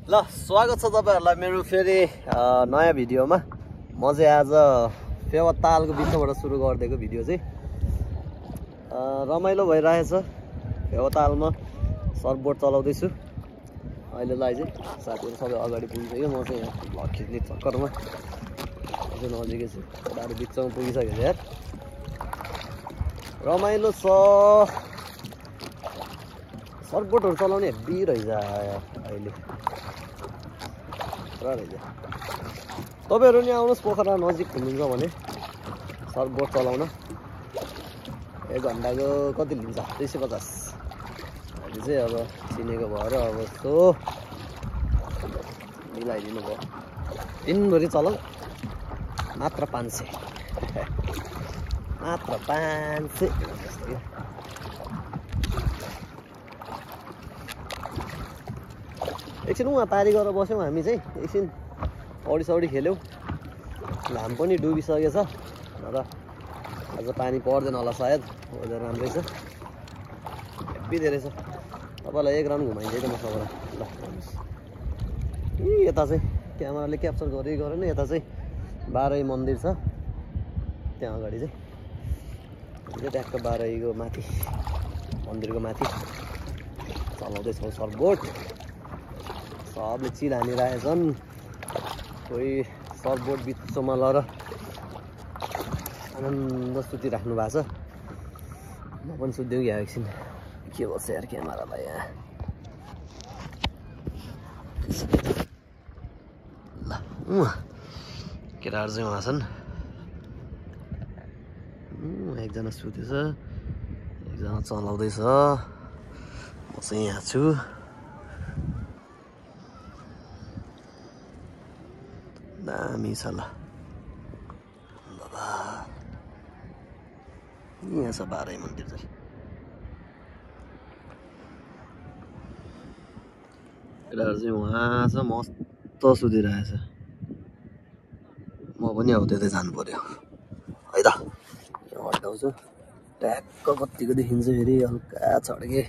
ल स्वागत छ तपाईहरुलाई मेरो फेरि नयाँ भिडियोमा। म चाहिँ आज फेवातालको बिचबाट सुरु गर्दैको भिडियो चाहिँ रमाइलो भइरहेछ। फेवातालमा सर्फबोट चलाउँदैछु अहिलेलाई चाहिँ। साथीहरु सबै अगाडि पुगिसक्यो, म चाहिँ यहाँ भ्लग खिच्ने चक्करमा अझै नजिकै छु। केटाहरु बिचमा पुगिसक्यो यार। रमाइलो छ। सर्फबोटहरु चलाउने हेभी रहेछ अहिले। तपाईहरु नि आउनुस्, पोखरा नजिक हुनुहुन्छ भने सर्फबोट चलाउन। 1 घण्टाको कति लिन्छ? 250। अहिले चाहिँ अब चिनेको भएर अब यस्तो मिलाइदिनु भयो। दिनभरि चलाउ मात्र 500 मात्र 500 जस्तो। एकछिन उहाँ पारी गरेर बस्यौँ हामी चाहिँ। एकछिन पौडी सौडी खेल्यौँ। घाम पनि डुबिसकेछ र आज पानी पर्दैन होला सायद। वेदर राम्रै छ, हेभी धेरै छ। तपाईँलाई एक राउन्ड घुमाइदिएँ म सबैलाई। ल यता चाहिँ क्यामेराले क्याप्चर गरेन। यता चाहिँ बारै मन्दिर छ, त्यहाँ अगाडि चाहिँ ट्याक्क बारैको माथि मन्दिरको माथि चलाउँदैछौँ सर्फबोट। सबले चिल हानिरहेछन्। कोही सर्फबोट बिचमा लएर आनन्द सुतिराख्नु भएको छ। म पनि सुत्दिउँ क्या एकछिन। के गर्छ यार क्यामेरालाई यहाँ। ल केटाहरु चाहिँ उहाँ छन्। एकजना सुतेछ, एकजना चलाउँदैछ, म चाहिँ यहाँ छु। दामी छ ल बाबा। यहाँ छ बारै मन्दिर चाहिँ। केटाहरु चाहिँ उहाँ छ, मस्त सुतिरहेछ। म पनि अब त्यतै जानु पर्यो है त। यहाँ हटाउँछु, ट्याक्क कतिको देखिन्छ फेरि। हल्का छड्के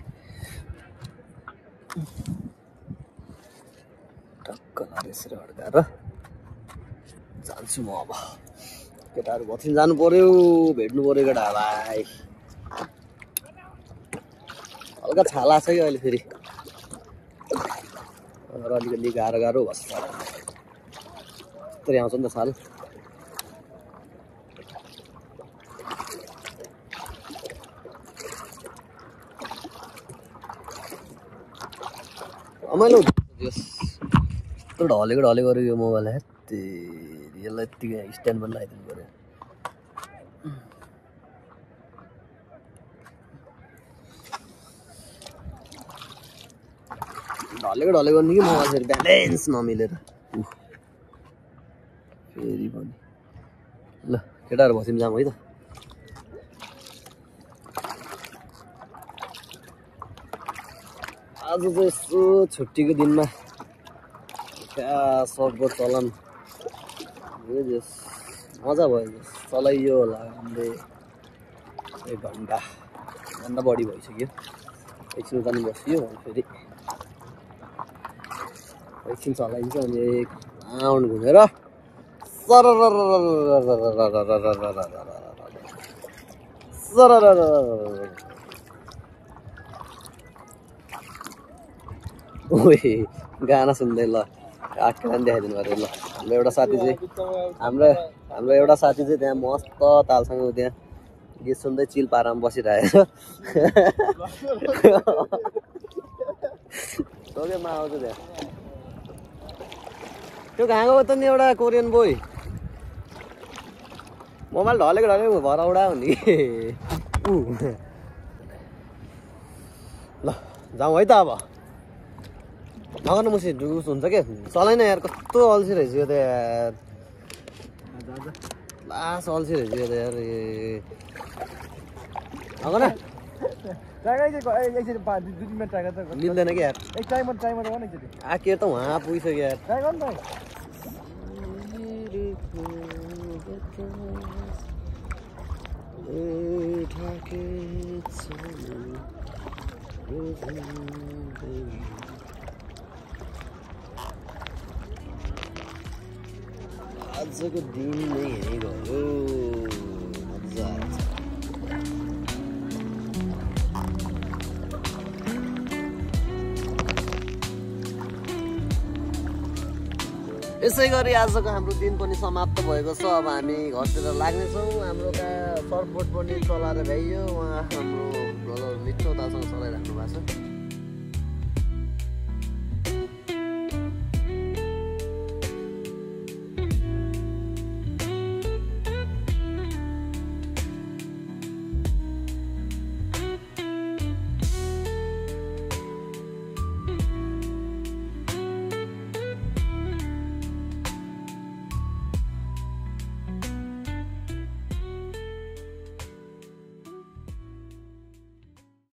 टक्क यसरी अड्काएर जान्छु म अब। केटाहरु भथिन जानु पर्यो, भेट्नु पर्यो केटाहरुलाई। हल्का छाला छ कि अहिले फेरि, अलिकति गाह्रो भन्छ। यस्तरी आउँछ नि त छाल। रमाइलो ढलेको यो मोबाइल। यसलाई यतिकै स्ट्यान्ड पनि लगाइदिनु पर्यो। ढलेको नि कि मोबाइल फेरि ब्यालेन्स नमिलेर फेरि पनि। ल केटाहरु बसिम जाम है त। आज चाहिँ यसो छुट्टीको दिनमा सर्फबोट चलाउन मजा भयो। चलाइयो होला हामीले 1 घण्टा बढी भइसक्यो। एकछिन उता नि बसियो, फेरि एकछिन चलाइन्छ अनि 1 राउन्ड घुमेर गाना सुन्दै ल आख्यान देखाइदिनु पर्यो। ल हाम्रो एउटा साथी चाहिँ त्यहाँ मस्त तालसँग त्यहाँ गीत सुन्दै चिल पारामा बसिरहेछ। सोकेमा आउँछ त्यहाँ। त्यो कहाँ गयो त नि एउटा कोरियन बोय। मोबाइल ढलेको भरौडा हो नि। ल जाउँ है त अब। नगर्नु मुसी डुस हुन्छ क्या। चलाइन यार, कस्तो अल्छी रहेछ यो त यार। लास अल्छी रहेछ यो त यार। नगर्न मिल्दैन क्या यार। आकेर त उहाँ पुगिसक्यो यार। आजको दिन नै यही गयो मजा आएछ यसै गरी आजको हाम्रो दिन पनि समाप्त भएको छ अब हामी घरतिर लाग्नेछौँ हाम्रो सर्फबोट पनि चलाएर भ्याइयो उहाँ हाम्रो ब्रदर मिठो दासँग चलाइराख्नु भएको छ